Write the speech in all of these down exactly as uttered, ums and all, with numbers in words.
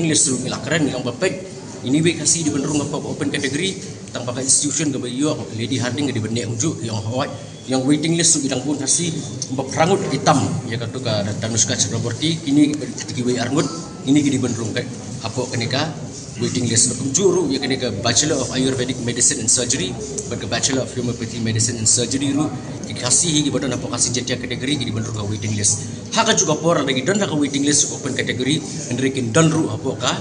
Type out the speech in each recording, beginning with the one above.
waiting list ruh ngi la kren, ngi ong ba peit, ine iwei i Khasi i dei ban rung hapoh ka open category, tang ba ka institution kaba ïoh, Lady Hardinge ka dei ban neh kumjuh, ki ong hooid. Ïa ka waiting list ruh i dang bun Khasi, ba phra ngut ki tam ïa kato ka Tanushka Chakraborty, kine ki ba kiwei ar ngut, kine ki dei ban rung hapoh kane ka waiting list. Bad kumjuh ruh ïa kane ka Bachelor of Ayurvedic Medicine and Surgery bad ka Bachelor of Homeopathy Medicine and Surgery ruh, ki Khasi hi kiba don hapoh Khasi Jaintia category ki dei ban rung ha waiting list. Ha kajuh ka por lada ki don ha ka waiting list open category, hynrei kin don ruh hapoh ka,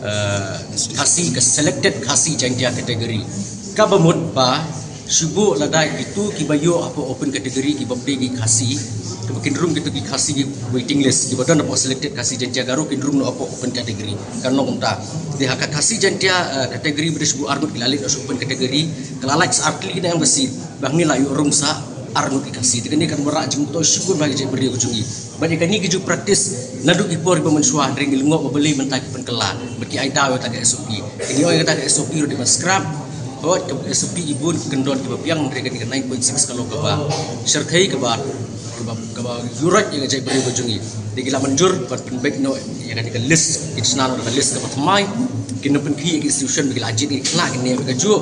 eh, Khasi, ka selected Khasi Jaintia category. Kaba mut ba shibun lada itu kiba ïoh hapoh open category kiba peit ki Khasi, kiba kin rung kito ki Khasi ki waiting list, kiba don hapoh selected Khasi Jaintia Garo kin rung noh hapoh open category. Kan long kumta. Te ha ka Khasi Jaintia, eh, category ba dei shibun ar ngut ki la leit noh sha open category, ka la lait sa ar tylli ki nang ba si, ba ngi la ïoh rung sa ar ngut ki Khasi. Te kane kan wanrah jingmyntoi shibun ba ki jait briew ka jong ngi. Bad ïa kane ki ju practice naduh ki por kiba mynshuwa, hynrei ngi lyngngoh ba balei mynta ki pynkylla, bad ki ai daw ïa kata ka S O P. Te ngi ong ïa kata ka S O P ruh dei ban scrap. Hooid, ka S O P i bun ki kyndon kiba biang, hynrei kane ka nine point six ka long kaba shyrkhei, kaba, kaba, kaba ïuhroit ïa ka jait briew ka jong ngi. Te ki la mynjur ban pynbeit noh ïa kane ka list, kin shna noh ka list kaba thymmai, kin nang pynkhih ïa ki institution ba ki la jied, ki khynnah kin neh bad kajuh.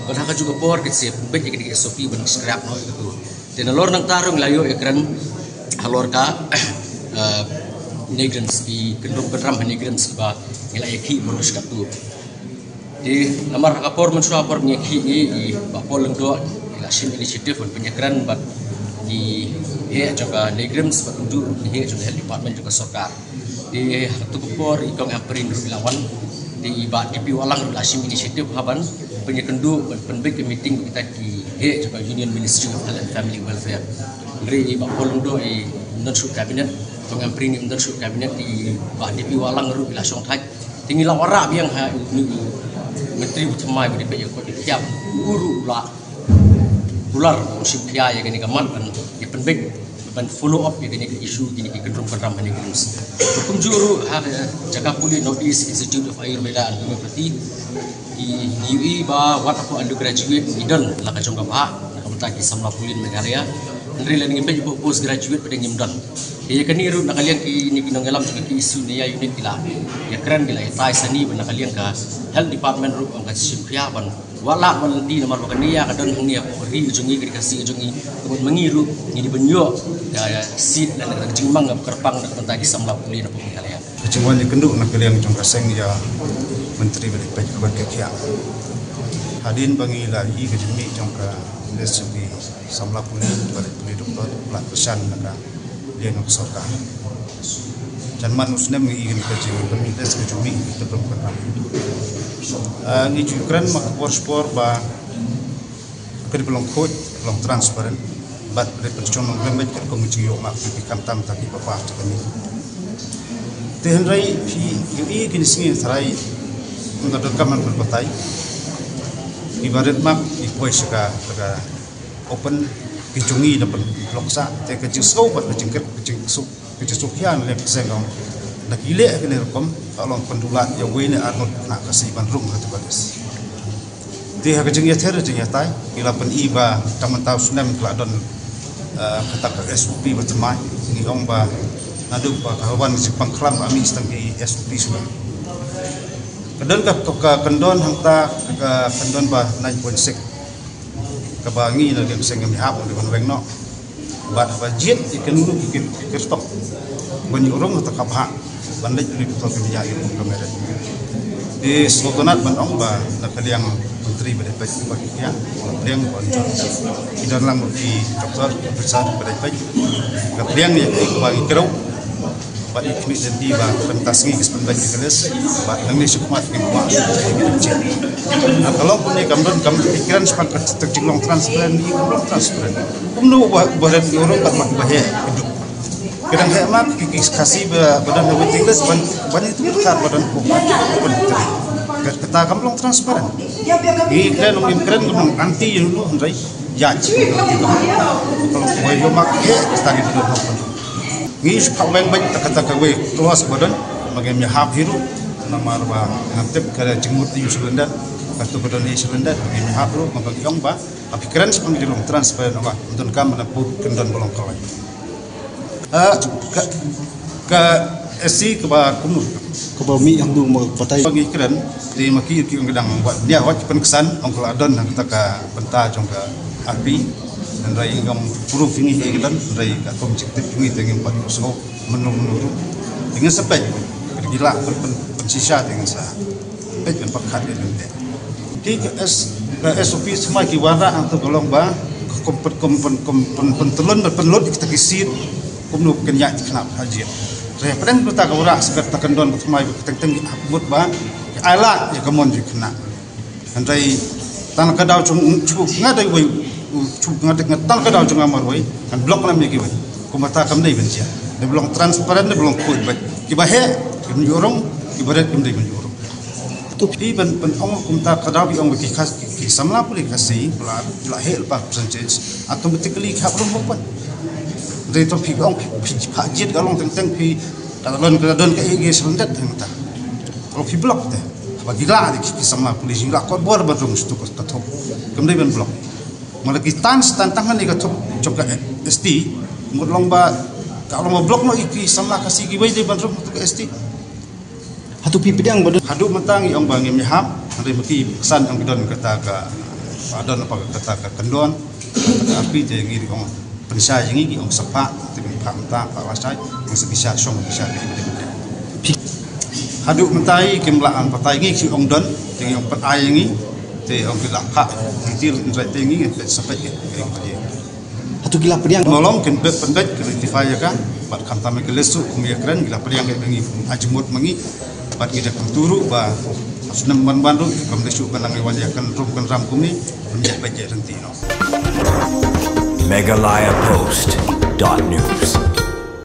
Bad ha kajuh ka por kin sa pynbeit ïa kane ka S O P ban scrap noh ïa kato. Te nalor nangta ruh ngi la ïoh ïakren halor ka, eh, NEIGRIHMS, ki kyndrum kyndram ha NEIGRIHMS kiba ngi la ïakhih baroh shi katto. Te namar ha ka por mynshuwa, por ba ngi ïakhih, i Bah Paul Lyngdoh i la shim initiative ban pynïakren bad ki heh jong ka NEIGRIHMS bad kumjuh ruh ki heh jong ka Health Department jong ka sorkar. Te ha kato ka por i Kong Ampareen ruh i la wan. Te i Bah D P Wahlang ruh i la shim initiative ha ban pynïakynduh ban pynbeit ka meeting bad kita ki heh jong ka Union Ministry of Health and Family Welfare. Hynrei i Bah Paul Lyngdoh im don shuh cabinet, Kong Ampareen im don shuh cabinet, i Bah D P Wahlang ruh i la shongthait. Te ngi la wanrah biang ha une u Myntri ba thymmai ba dei peit ïa ka koit ka khiah, u ruh u la kular, u shim khia ïa kane ka mat ban ïa pynbeit, ban follow up ïa kane ka issue, kine ki kyndrum kyndram ha NEIGRIHMS. Kumjuh ruh ha ka jaka pule North East Institute of Ayurveda and Homeopathy, ki, ngi ïohi ba wat hapoh undergraduate ngi don la ka jong ka bhah, na ka bynta ki samla pule na Meghalaya. Hynrei lada ngi peit ba u postgraduate pat ngim don. Ïa kane ruh na ka liang kine ki nongïalam jong ka KSU ne ïa unit ki la ïakren, ki la ïatai sani ba na ka liang ka health department ruh ong ka shisha ban wad lad ban lynti namar ba kane ïa ka don hangne ha ri jong ngi, ka ri Khasi jong ngi. Ka mut ma ngi ruh ngi dei ban ïoh ka seat lane ka jingmang kaba kyrpang na ka bynta ki samla pule na Meghalaya. Ka jingwan ïakynduh na ka liang jong ka seng ïa Myntri ba dei peit ka ban ka khiah. Hadien ba ngi la ïohi ka jingmih jong ka list jong ki samla pule ba dei pule doktor, la kyrshan na ka liang jong ka sorkar. Jan man u snem ngi ïohi ka jingmih list ka jingmih ka jingmih. Ah, ngi ju kren ma ka por spor ba ka dei ba long khuid, long transparent, bad ka dei pynshong nongrim bad ka dei ka jingïoh ma ki, ki khamtam ta ki ba pass ta kane. Te hynrei phi ïohi kine sngi tharai, nga donkam ban pynbatai. Ki ba rit ma ki poi sha ka, ka open, ki jong ngi da pynblock sah, te ka jingsngew bad ka jingkyrpad, ka jingsuk Ka jingsuk ïa na ka seng, ong da ki leh kane rukom ka long pyndulat ïa uwei ne ar ngut na ka seng ban rung ha kata ka list. Te ha ka jingïather jingïatai ki la pyni ba tang mynta u snem ka la don, eh, kata ka SOP ba thymmai. Ngi ong ba naduh ba ka wan ka jingpang khlam ba mih tang ki SOP shuwa. Ka don ka, ka kyndon hangta, ka kyndon ba nine point six. Kaba ngi na ka seng ngim hap ban weng noh. Bad haba jied ïa kano kano ki, ki, ki kyrstok ban ïoh rung ha kata ka bhah ban leit ïa ka bynta ka merit. Te sngewtynnat ban ong ba na ka liang Myntri ba dei peit ba ki ïa, na ka liang ba ki don lang ba ki doktor, professor ba dei peit. Na ka liang ïa ki ba ngi kyrpad Bad ngi khmih lynti ba pyntas ngi ki spend bad ki list. Bad nangne sha khmat ngi kwah. Na ka long kumne kam don kam ki kren shaphang ka jinglong transparent, ngi kam long transparent. Kumno ba ba ren ngi urung bad ma ki ba heh. Ki dang heh ma ki, ki Khasi ba, ba don ha waiting list ban, ban itu ka ba don ko. Kata kam long transparent. Ngi kren ngi kren kam long anti ïa u hynrei ïa ki. Ka long ba ïoh ma ki heh, kata ngi don ha. Ngi shu kaweng bad kata kawei clause ba don, ba ngim ïahap hi ruh, namar ba ngam tip ka jingmut aïu sha lyndet, katu ka don aïu sha lyndet, ba ngim ïahap ruh, ba ngi ong ba, ha phi kren shaphang ka jinglong transparent, ba ym donkam ban put kyndon ba long kawei. Ah, ka, ka SC kaba kumno? Kaba mih hangtu ma batai. Ba ngi kren, te ma ki ki ong ka dang wat, ïa wat ki pynksan, ong ka la don hangta ka bynta jong ka RP. Hynrei ngam proof ïa ngi hi ka don, hynrei ka kum jingtip ïa ngi te ngim pat sngew mynno mynno ruh. Te ngin sa peit, ka dei ki lah pyn, pyn, pynshisha te ngin sa peit ban pyrkhat ïa lynti. Ki ka S, ka SOP thymmai ki wanrah hangtu ka long ba, ka kum pyn, kum pyn, kum pyn, pyntyllun ban pynlut ïa kita ki seat, kumno kan ïaid ki khynnah ha jied. Te hapdeng kata ka wanrah sa kata ka kyndon ba thymmai ba ka teng teng ki hap mut ba, ki ailad ïa ka mon jong ki khynnah. Hynrei tang ka daw jong u, shu nga dei uwei, u, shu nga dei, tang ka daw jong nga marwei, ngan block lem ïa kiwei. Kumta kam dei ban jia. Dei ba long transparent, dei ba long khuid bad. Kiba heh kim ïoh rung, kiba rit kim dei ban ïoh rung. To phi ban, ban ong kumta ka daw phi ong ki Khas, ki, ki samla pule Khasi, ba la, la heh lypa percentage, automatically ki hap rung open. Hynrei to phi ong phi, phi phah jied ka long teng teng phi, ka don, ka don ka ïa ki sha lyndet hangta. Ka long phi block te. Ba ki lah de ki, ki samla pule jong ngi la kot bor ban rung sha tu ka, ka thup. Kam dei ban block. Ma la ki tan, tan tang hangne ka thup jong ka ST. Mut long ba, ka long ba block noh ïa ki samla Khasi kiwei dei ban rung tu ka ST. Hato phi pdiang ba don? Haduh mynta ngi ong ba ngim ïahap, hynrei ma ki ksan ong ki don kata ka, ba don apa kata ka kyndon, kata ka RP te ngi ong pynshai ïa ngi, ki ong sa phah, te ngi phah mynta, phah lashai, ngi sa pynshai shong, pynshai ka ïa ngi. Haduh mynta ngi kim lah ban batai ïa ngi, ki ong don, te ngi ong pynai ïa ngi, te ong ki lah phah, ngi tir ngi rai te ngi, ngi pynshai ka ïa ngi. Hato ki la pdiang? Ym long, kin pynbeit, kin rectify ïa ka, bad khamtam ïa ka list ruh, kum ïa kren, ki la pdiang ïa ngi, ha jingmut ma ngi, bad ngi da kyntu ruh, ba, snem ban wan ruh, kam da shuh ban nang ïa wan ïa kan rum kan ram kumne, kin ïa peit ïa ryntih noh. Meghalaya Post dot news.